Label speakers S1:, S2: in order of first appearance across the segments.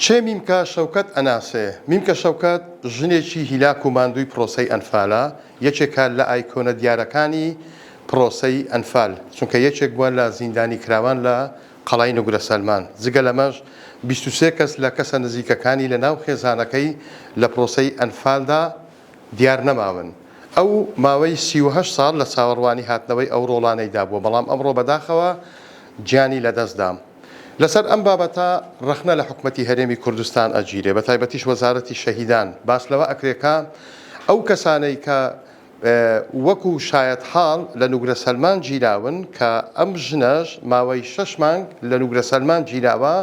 S1: کێ میمکە شەوکەت ئەناسێ؟ میمکە شەوکەت ژنێکی هیلاک و ماندووی پرۆسەی ئەنفالە، یەکێکە لە ئایکۆنە دیارەکانی پرۆسەی ئەنفال، چونکە یەکێک بووە لە زیندانیکراوان لە قەڵای نوگرە سەلمان، جگە لەمەش 23 کەس لە کەسە نزیکەکانی لە ناو خێزانەکەی لە پرۆسەی ئەنفالدا دیار نەماون. ئەو ماوەی 38 ساڵ لە چاوەڕوانی هاتنەوەی ئەو ڕۆڵانەیدا بووە، بەڵام ئەمڕۆ بەداخەوە گیانی لەدەستدا. لەسەر ئەم بابەتە ڕەخنە لە حکومەتی هەرێمی کوردستان ئەگیرێ بەتایبەتیش وەزارەتی شەهیدان، باس لەوە ئەکرێ کە ئەو کەسانەی کە وەکو شایەتحاڵ لە نوگرە سەلمان گیراون کە ئەم ژنەش ماوەی شەش مانگ لە نوگرە سەلمان گیراوە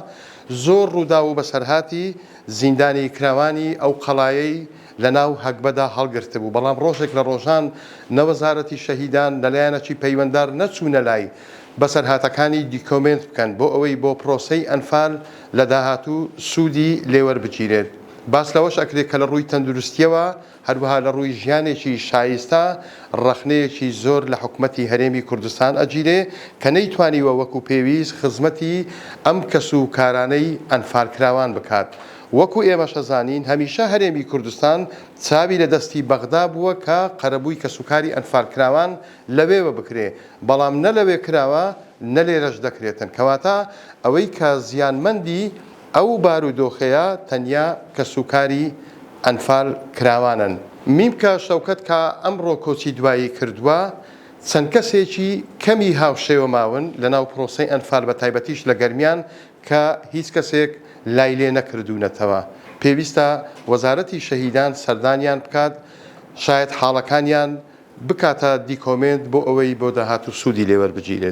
S1: زۆر ڕووداو و بەسەرهاتی زیندانی کراوانی ئەو قەڵایەی لەناو هەگبەدا هەڵگرتبوو بەڵام ڕۆژێک لە ڕۆژان نە وەزارەتی شەهیدان نە لایەنەکی پەیوەندار نەچوونە لای بەسەرهاتەکانی دیکۆمێنت بکەن بۆ ئەوەی بۆ پرۆسەی ئەنفال لە داهاتوو سوودی لێوەربگیرێت. باس لەوەش ئەکرێت کە لە ڕووی تەندروستییەوە هەروەها لە ڕووی ژیانێکی شایستە ڕەخنەیەکی زۆر لە حکومەتی هەرێمی کوردستان ئەگیرێ کە نەیتوانیوە وەکو پێویست خزمەتی ئەم کەس و کارانەی ئەنفالکراوان بکات. وەکو ئێمەش ئەزانین هەمیشە هەرێمی کوردستان چاوی لە دەستی بەغدا بووە کە قەرەبووی کەسوکاری ئەنفالکراوان لەوێوە بکرێ بەڵام نە لەوێ کراوە نە لێرەش دەکرێتن کەواتە ئەوەی کە زیانمەندی ئەو بارودۆخەیە تەنیا کەسوکاری ئەنفال کراوانن. میمکە شەوکەت کە ئەمڕۆ کۆچی دوایی کردووە چەند کەسێکی کەمی هاوشێوە ماون لەناو پرۆسەی ئەنفال بەتایبەتیش لە گەرمیان کە هیچ کەسێک لای لێ نەکردوونەتەوە پێویستە وەزارەتی شەهیدان سەردانیان بکات شایەتحاڵەکانیان بکاتە دیکۆمێنت بۆ ئەوەی بۆ داهاتوو سوودی لێ وەربگیرێت.